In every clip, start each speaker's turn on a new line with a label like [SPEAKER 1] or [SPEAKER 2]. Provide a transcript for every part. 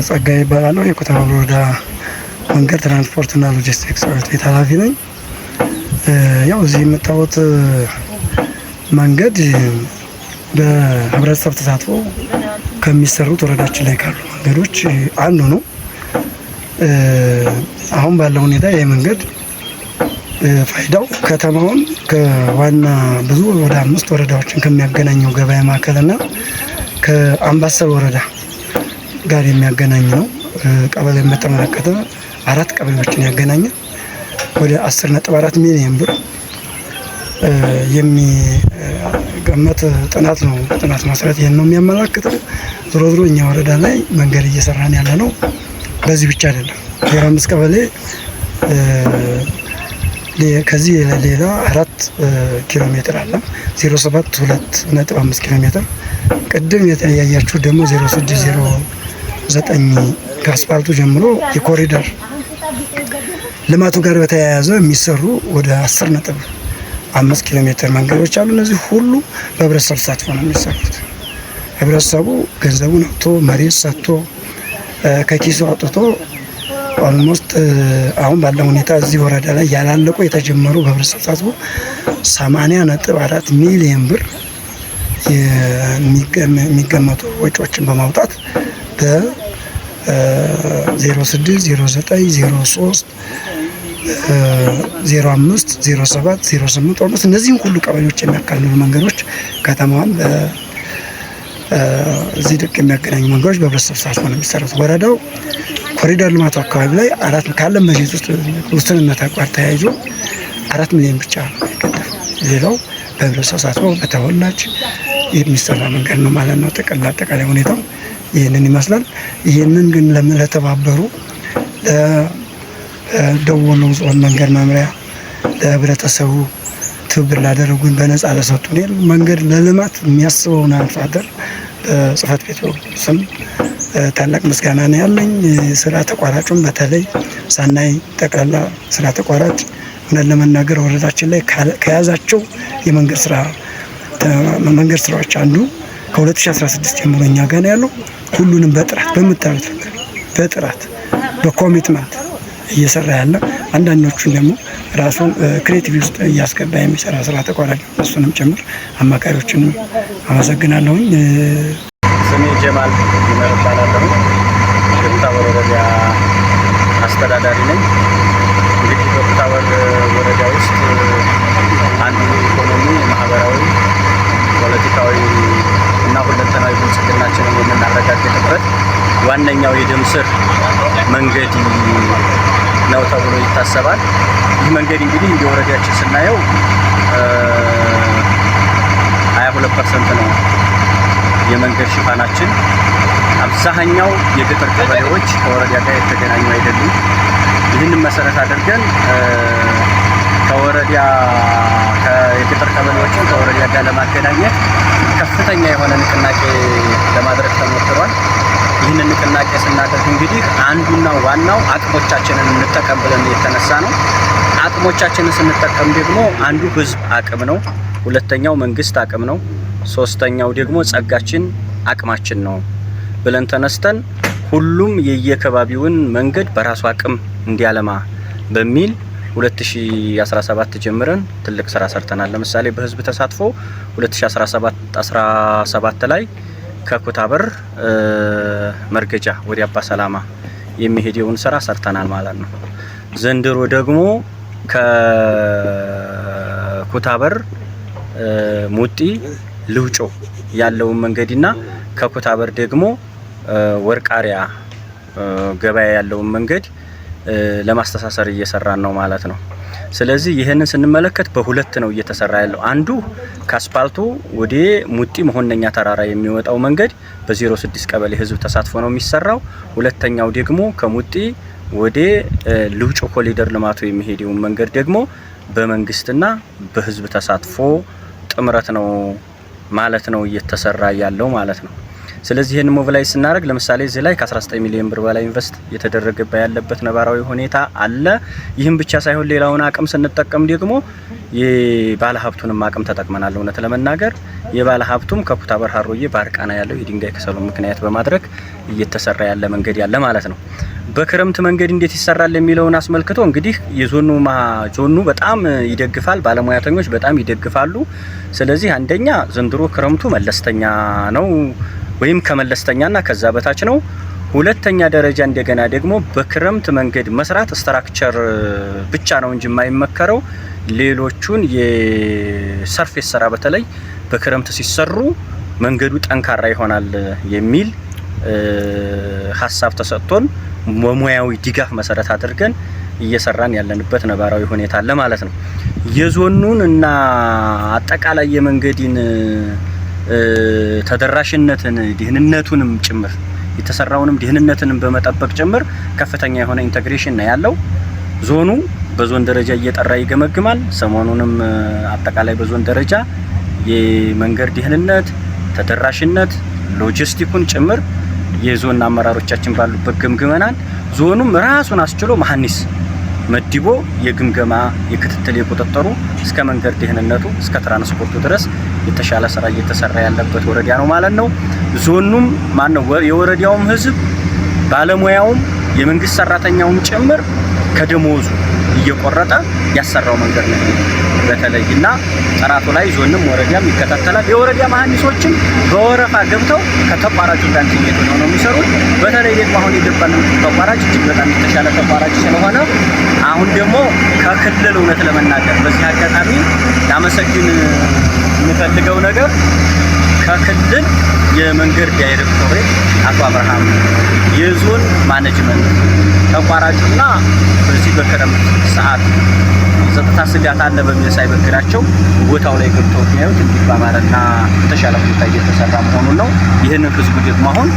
[SPEAKER 1] ጸጋዬ እባላለሁ። የኩታበር ወረዳ መንገድ ትራንስፖርትና ሎጂስቲክስ ጽሕፈት ቤት ኃላፊ ነኝ። ያው እዚህ የምታዩት መንገድ በህብረተሰብ ተሳትፎ ከሚሰሩት ወረዳችን ላይ ካሉ መንገዶች አንዱ ነው። አሁን ባለው ሁኔታ ይህ መንገድ ፋይዳው ከተማውን ከዋና ብዙ ወደ 5 ወረዳዎችን ከሚያገናኘው ገበያ ማዕከልና ከአምባሰል ወረዳ ጋር የሚያገናኝ ነው። ቀበሌን በተመለከተ 4 ቀበሌዎችን ያገናኛል። ወደ 10.4 ሚሊዮን ብር የሚገመት ጥናት ነው። በጥናት መሰረት ይሄን ነው የሚያመላክተው። ዞሮ ዞሮ እኛ ወረዳ ላይ መንገድ እየሰራን ያለ ነው። በዚህ ብቻ አይደለም። 05 ቀበሌ ከዚህ ሌላ 4 ኪሎ ሜትር አለ። 07 2.5 ኪሎ ሜትር ቅድም ያያችሁ ደግሞ 06 09 ከአስፋልቱ ጀምሮ የኮሪደር ልማቱ ጋር በተያያዘ የሚሰሩ ወደ 10.5 ኪሎ ሜትር መንገዶች አሉ። እነዚህ ሁሉ በህብረተሰብ ተሳትፎ ነው የሚሰሩት። ህብረተሰቡ ገንዘቡን አውጥቶ መሬት ሰጥቶ ከኪሱ አውጥቶ almost አሁን ባለው ሁኔታ እዚህ ወረዳ ላይ ያላለቁ የተጀመሩ በህብረተሰብ ተሳትፎ 80.4 ሚሊዮን ብር የሚገመቱ ወጪዎችን በማውጣት በ 06 09 03 05 07 08 almost እነዚህን ሁሉ ቀበሌዎች የሚያካልሉ መንገዶች ከተማዋን በዚህ ልክ የሚያገናኙ መንገዶች በህብረተሰብ ተሳትፎ ነው የሚሰሩት። ወረዳው ኮሪደር ልማቱ አካባቢ ላይ 4 ካለ በጀት ውስጥ ውስንነት አቋር ተያይዞ 4 ሚሊዮን ብቻ የገደፈው፣ ሌላው በህብረተሰብ ተሳትፎ በተወላጅ የሚሰራ መንገድ ነው ማለት ነው። ጥቅል አጠቃላይ ሁኔታው ይህንን ይመስላል። ይህንን ግን ለተባበሩ ለደቡብ ወሎ ዞን መንገድ መምሪያ፣ ለህብረተሰቡ ትብብር ላደረጉን፣ በነፃ ለሰጡን መንገድ ለልማት የሚያስበውን አርሶ አደር በጽህፈት ቤቱ ስም ታላቅ ምስጋና ነው ያለኝ። ስራ ተቋራጩን በተለይ ሳናይ ጠቅላላ ስራ ተቋራጭ እውነት ለመናገር ወረዳችን ላይ ከያዛቸው የመንገድ ስራ መንገድ ስራዎች አንዱ ከ2016 ጀምሮ እኛ ጋር ነው ያለው። ሁሉንም በጥራት በምታዩት በጥራት በ commitment እየሰራ ያለ፣ አንዳንዶቹን ደግሞ ራሱን creative ውስጥ እያስገባ የሚሰራ ስራ ተቋራጭ እሱንም ጭምር አማካሪዎችንም አመሰግናለሁኝ።
[SPEAKER 2] ስሜ ጀማል ይመር እባላለሁ። የኩታበር ወረዳ አስተዳዳሪ ነኝ። እንግዲህ በኩታበር ወረዳ ውስጥ አንዱ ኢኮኖሚ፣ ማህበራዊ፣ ፖለቲካዊ እና ሁለንተናዊ ብልጽግናችንን የምናረጋግጥበት ዋነኛው የደም ስር መንገድ ነው ተብሎ ይታሰባል። ይህ መንገድ እንግዲህ እንደ ወረዳችን ስናየው 22% ነው የመንገድ ሽፋናችን። አብዛኛው የገጠር ቀበሌዎች ከወረዳ ጋር የተገናኙ አይደሉም። ይህንን መሰረት አድርገን ከወረዳ የገጠር ቀበሌዎችን ከወረዳ ጋር ለማገናኘት ከፍተኛ የሆነ ንቅናቄ ለማድረግ ተሞክሯል። ይህንን ንቅናቄ ስናደርግ እንግዲህ አንዱና ዋናው አቅሞቻችንን እንጠቀም ብለን የተነሳ ነው። አቅሞቻችንን ስንጠቀም ደግሞ አንዱ ህዝብ አቅም ነው፣ ሁለተኛው መንግስት አቅም ነው፣ ሶስተኛው ደግሞ ጸጋችን አቅማችን ነው ብለን ተነስተን ሁሉም የየከባቢውን መንገድ በራሱ አቅም እንዲያለማ በሚል 2017 ጀምረን ትልቅ ስራ ሰርተናል። ለምሳሌ በህዝብ ተሳትፎ 2017 ላይ ከኩታበር መርገጃ ወደ አባ ሰላማ የሚሄደውን ስራ ሰርተናል ማለት ነው። ዘንድሮ ደግሞ ከኩታበር ሙጢ ልውጮ ያለውን መንገድና ከኩታበር ደግሞ ወርቃሪያ ገበያ ያለውን መንገድ ለማስተሳሰር እየሰራን ነው ማለት ነው። ስለዚህ ይህንን ስንመለከት በሁለት ነው እየተሰራ ያለው። አንዱ ከአስፓልቱ ወደ ሙጢ መሆነኛ ተራራ የሚወጣው መንገድ በ06 ቀበሌ ህዝብ ተሳትፎ ነው የሚሰራው። ሁለተኛው ደግሞ ከሙጢ ወደ ልውጮ ኮሪደር ልማቱ የሚሄደውን መንገድ ደግሞ በመንግስትና በህዝብ ተሳትፎ ጥምረት ነው ማለት ነው እየተሰራ ያለው ማለት ነው። ስለዚህ ይህን mobilize ስናደርግ ለምሳሌ እዚህ ላይ ከ19 ሚሊዮን ብር በላይ invest እየተደረገበት ያለበት ነባራዊ ሁኔታ አለ። ይህም ብቻ ሳይሆን ሌላውን አቅም ስንጠቀም ደግሞ የባለ ሀብቱንም አቅም ተጠቅመናል። እውነት ለመናገር የባለ ሀብቱም ከኩታበር ሀሮዬ ባርቃና ያለው የድንጋይ ከሰሉን ምክንያት በማድረግ እየተሰራ ያለ መንገድ ያለ ማለት ነው። በክረምት መንገድ እንዴት ይሰራል የሚለውን አስመልክቶ እንግዲህ የዞኑ ዞኑ በጣም ይደግፋል፣ ባለሙያተኞች በጣም ይደግፋሉ። ስለዚህ አንደኛ ዘንድሮ ክረምቱ መለስተኛ ነው ወይም ከመለስተኛና ከዛ በታች ነው። ሁለተኛ ደረጃ እንደገና ደግሞ በክረምት መንገድ መስራት structure ብቻ ነው እንጂ የማይመከረው ሌሎቹን የ surface ስራ በተለይ በክረምት ሲሰሩ መንገዱ ጠንካራ ይሆናል የሚል ሀሳብ ተሰጥቶን በሙያዊ ድጋፍ መሰረት አድርገን እየሰራን ያለንበት ነባራዊ ሁኔታ አለ ማለት ነው። የዞኑን እና አጠቃላይ የመንገድን ተደራሽነትን ደህንነቱንም ጭምር የተሰራውንም ደህንነትንም በመጠበቅ ጭምር ከፍተኛ የሆነ integration ነው ያለው። ዞኑ በዞን ደረጃ እየጠራ ይገመግማል። ሰሞኑንም አጠቃላይ በዞን ደረጃ የመንገድ ደህንነት፣ ተደራሽነት፣ ሎጂስቲኩን ጭምር የዞን አመራሮቻችን ባሉበት ገምግመናል። ዞኑም ራሱን አስችሎ መሀንዲስ መድቦ የግምገማ የክትትል የቁጥጥሩ እስከ መንገድ ደህንነቱ እስከ ትራንስፖርቱ ድረስ የተሻለ ስራ እየተሰራ ያለበት ወረዳ ነው ማለት ነው። ዞኑም ማነው የወረዳውም ህዝብ ባለሙያውም የመንግስት ሰራተኛውም ጭምር ከደሞዙ እየቆረጠ ያሰራው መንገድ ነው። በተለይ እና ጥራቱ ላይ ዞንም ወረዳም ይከታተላል። የወረዳ መሀንዲሶችም በወረፋ ገብተው ከተቋራጩ ጋር integrate ሆነው ነው የሚሰሩት። በተለይ ደግሞ አሁን የገባን ተቋራጭ እጅግ በጣም የተሻለ ተቋራጭ ስለሆነ አሁን ደግሞ ከክልል እውነት ለመናገር በዚህ አጋጣሚ ላመሰግን የምፈልገው ነገር ከክልል የመንገድ ዳይሬክቶሬት አቶ አብርሃም፣ የዞን management ተቋራጩና በዚህ በክረምት ሰዓት የጸጥታ ስጋት አለ በሚል ሳይበግራቸው ቦታው ላይ ገብተው የሚያዩት እንዲህ ባማረና በተሻለ ሁኔታ እየተሰራ መሆኑን ነው። ይህንን ህዝቡ ደግሞ አሁን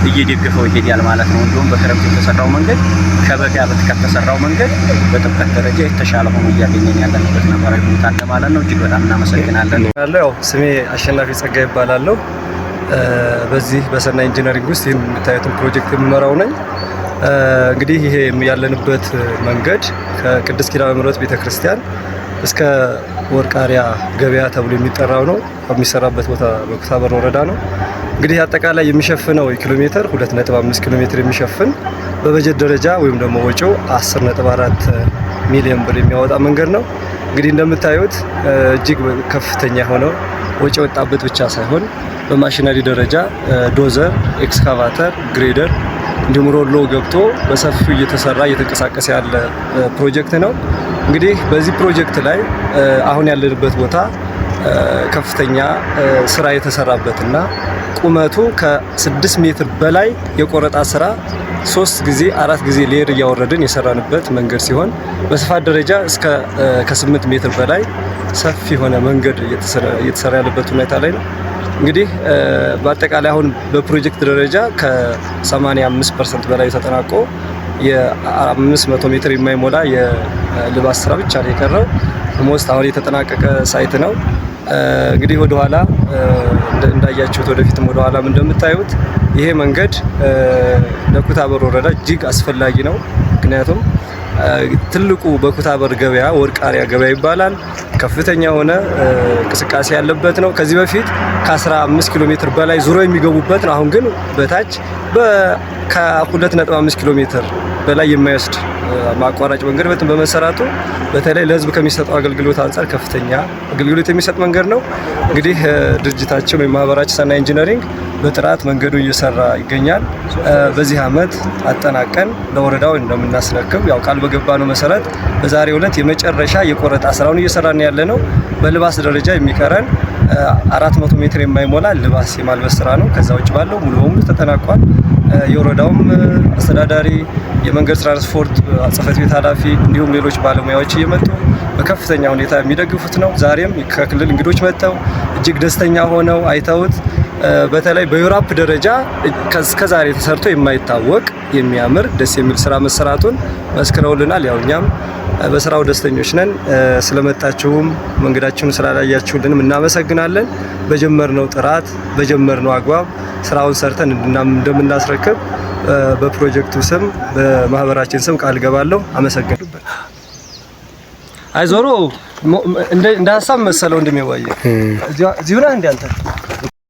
[SPEAKER 2] እየደገፈው ይሄዳል ማለት ነው። እንዲሁም በክረምት የተሰራው መንገድ ከበጋ ከተሰራው መንገድ በጥብቀት ደረጃ የተሻለ ሆኖ እያገኘን ያለንበት ነባራዊ ሁኔታ አለ ማለት ነው። እጅግ በጣም እናመሰግናለን።
[SPEAKER 3] ያው ስሜ አሸናፊ ጸጋ ይባላለሁ። በዚህ በሰናይ ኢንጂነሪንግ ውስጥ ይህን የምታዩትን ፕሮጀክት የምመራው ነኝ። እንግዲህ ይሄ ያለንበት መንገድ ከቅድስት ኪዳነ ምሕረት ቤተክርስቲያን እስከ ወርቃሪያ ገበያ ተብሎ የሚጠራው ነው። የሚሰራበት ቦታ በኩታበር ወረዳ ነው። እንግዲህ አጠቃላይ የሚሸፍነው ኪሎ ሜትር 2.5 ኪሎ ሜትር የሚሸፍን በበጀት ደረጃ ወይም ደግሞ ወጪው 10.4 ሚሊዮን ብር የሚያወጣ መንገድ ነው። እንግዲህ እንደምታዩት እጅግ ከፍተኛ የሆነው ወጪ የወጣበት ብቻ ሳይሆን በማሽነሪ ደረጃ ዶዘር፣ ኤክስካቫተር፣ ግሬደር እንዲሁም ሮሎ ገብቶ በሰፊው እየተሰራ እየተንቀሳቀሰ ያለ ፕሮጀክት ነው። እንግዲህ በዚህ ፕሮጀክት ላይ አሁን ያለንበት ቦታ ከፍተኛ ስራ የተሰራበትና ቁመቱ ከ6 ሜትር በላይ የቆረጣ ስራ 3 ጊዜ 4 ጊዜ layer እያወረድን የሰራንበት መንገድ ሲሆን በስፋት ደረጃ እስከ ከ8 ሜትር በላይ ሰፊ የሆነ መንገድ እየተሰራ ያለበት ሁኔታ ላይ ነው። እንግዲህ በአጠቃላይ አሁን በፕሮጀክት ደረጃ ከ85% በላይ ተጠናቆ የ500 ሜትር የማይሞላ የልባስ ስራ ብቻ ነው የቀረው። Almost አሁን የተጠናቀቀ site ነው። እንግዲህ ወደኋላ እንዳያችሁት ወደፊትም ወደኋላም እንደምታዩት ይሄ መንገድ ለኩታበር ወረዳ እጅግ አስፈላጊ ነው። ምክንያቱም ትልቁ በኩታበር ገበያ ወርቃሪያ ገበያ ይባላል። ከፍተኛ የሆነ እንቅስቃሴ ያለበት ነው። ከዚህ በፊት ከ15 ኪሎ ሜትር በላይ ዙሮ የሚገቡበት ነው። አሁን ግን በታች ከ2.5 ኪሎ ሜትር በላይ የማይወስድ ማቋራጭ መንገድ በመሰራቱ በተለይ ለሕዝብ ከሚሰጠው አገልግሎት አንጻር ከፍተኛ አገልግሎት የሚሰጥ መንገድ ነው። እንግዲህ ድርጅታችን ወይም ማህበራችን ሰናይ ኢንጂነሪንግ በጥራት መንገዱ እየሰራ ይገኛል። በዚህ አመት አጠናቀን ለወረዳው እንደምናስረክብ ያው ቃል በገባነው መሰረት በዛሬው ዕለት የመጨረሻ የቆረጣ ስራውን እየሰራን ያለ ነው። በልባስ ደረጃ የሚቀረን 400 ሜትር የማይሞላ ልባስ የማልበስ ስራ ነው። ከዛ ውጭ ባለው ሙሉ በሙሉ ተጠናቋል። የወረዳውም አስተዳዳሪ፣ የመንገድ ትራንስፖርት ጽሕፈት ቤት ኃላፊ እንዲሁም ሌሎች ባለሙያዎች እየመጡ በከፍተኛ ሁኔታ የሚደግፉት ነው። ዛሬም ከክልል እንግዶች መጥተው እጅግ ደስተኛ ሆነው አይተውት በተለይ በ Europe ደረጃ እስከዛሬ ተሰርቶ የማይታወቅ የሚያምር ደስ የሚል ስራ መሰራቱን መስክረውልናል። ያው እኛም በስራው ደስተኞች ነን። ስለመጣችሁም መንገዳችሁን ስላላያችሁልንም እናመሰግናለን። በጀመርነው ጥራት በጀመርነው አግባብ ስራውን ሰርተን እንደምናስረክብ በፕሮጀክቱ ስም በማህበራችን ስም ቃል ገባለሁ። አመሰግናለሁ። አይ ዞሮ እንደ ሀሳብ መሰለው እንደሚዋየ እዚሁ ነህ እንደ አንተ።